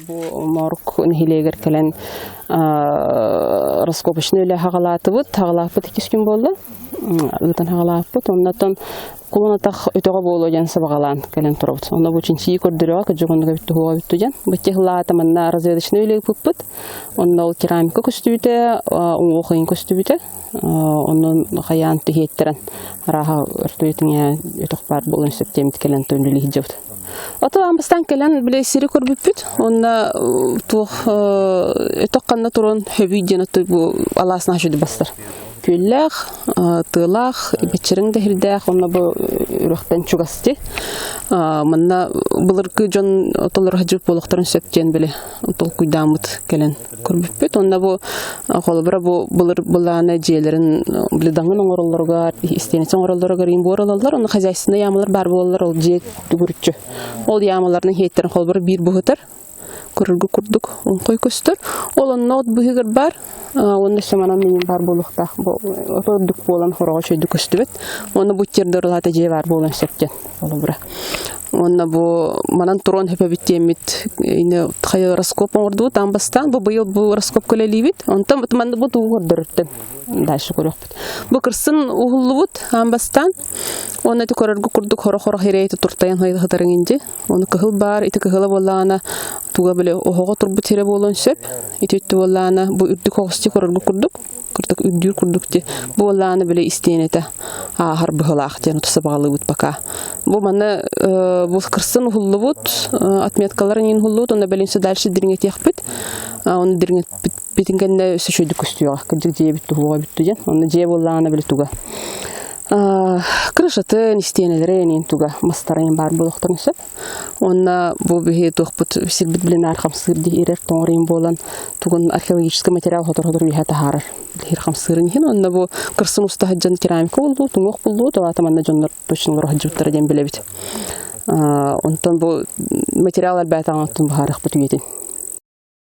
Бу морг нэһилиэгэр кэлэн раскопочный үлэ хаҕалаатыбыт. Хаҕалааппыт иккис күн буолла. Ыытан хаҕалааппыт. Оннотон кулун атах өтөҕө буолуо диэн сабаҕалаан кэлэн турабыт. Онно бу чинчийии көрдөрөҕө кырдьык оннуга бүттэ хуоҕа бүттү диэн. Бу хылаата манна разведочный үлэ ыыппыппыт. Онно ол керамика көстүбүтэ, уҥуох ыйын көстүбүтэ. Онон хайаан түһиэттэрэн арааһа өртүөтүҥэ өтөх баар буолан сөп диэмит кэлэн төннүлүү сылдьабыт. Ото амбастан кэлэн бile сири көрбүппүт. Онно туох өтөх ханна туран хөбүй диэн оттой бу алаас наһаа бастар. Күөллээх, тыалаах, бэччириҥ да сирдээх, онно бу үрэхтэн чугасти. Манна былыргы дьон толору сылдьыбыт буолуохтарын сөп диэн били толкуйдааммыт кэлэн көрбүппүт. Онно бу холобура бу былыр былаана дьиэлэрин били даҥын оҥороллоругар, истиэнэтин оҥороллоругар иин буор ылаллар. Онно хозяйственнай яамалар баар буолаллар, ол дьиэ түгүрүччү. Ол яамаларын иһиэттэрин холобура биир быһытар көрөргө курдук оҥхой көстөр. Ол онно от быһыгар бар, уонна өссө манан минин бар буолуохтаах. Бу ото үрдүк буолан хороҕо чөйдүк көстүбэт. Уонна бу тердер улаата дьиэ бар буолан сөп диэн холобура. Уонна бу манан турон хөпөбүт диэммит ини хайа раскоп оҥордубут аан бастаан. Бу быйыл бу раскоп көлөлүүбүт. Онтон манна бу тугу көрдөрүттэн дальше көрүөхпүт. Бу кырсын уһуллубут аан бастаан. Уонна ити көрөргө курдук хоро-хоро хирэйти туртайан хытарың инди. Ону кыһыл баар, ити кыһыла буоллаҕына туга били оһоҕо турбут сирэ буолуон сөп. Ити өттү буоллаҕына бу үрдүк оҕусти көрөргө курдук, кырдык үрдүүр курдук ти буоллаҕына били истиэнэтэ ааһар быһылаах диэн сабаҕалыыбыт пока. Бу манна бу кырсын уһуллубут, отметкалар иҥин уһуллубут, онно бэлинсэ дальше дириҥэтиэхпит. Оны дириҥэппитин кэннэ өссө үчүгэйдик көстүөҕэ. Кырдьык дьиэбит туһуоҕа бүттү диэн. Онно дьиэ буоллаҕына били туга крышатын, истиэнэлэрэ эниин туга мастарайын баар буолуохтарын сөп. Уонна бу биһи туохпут сирбит билин архамсыыр дии ирэр тоҥорун буолан тугун археологический материал хотор-хотор үөһэ таһаарар биһир хамсыырын иһин. Онно бу кырсын уста сылдьан керамика буллуу, туҥуох буллуу, талаата манна дьоннор точно олоро сылдьыбыттара диэн билэбит. Онтон бу материал элбээтэ оттон быһаарыахпыт үйэтин.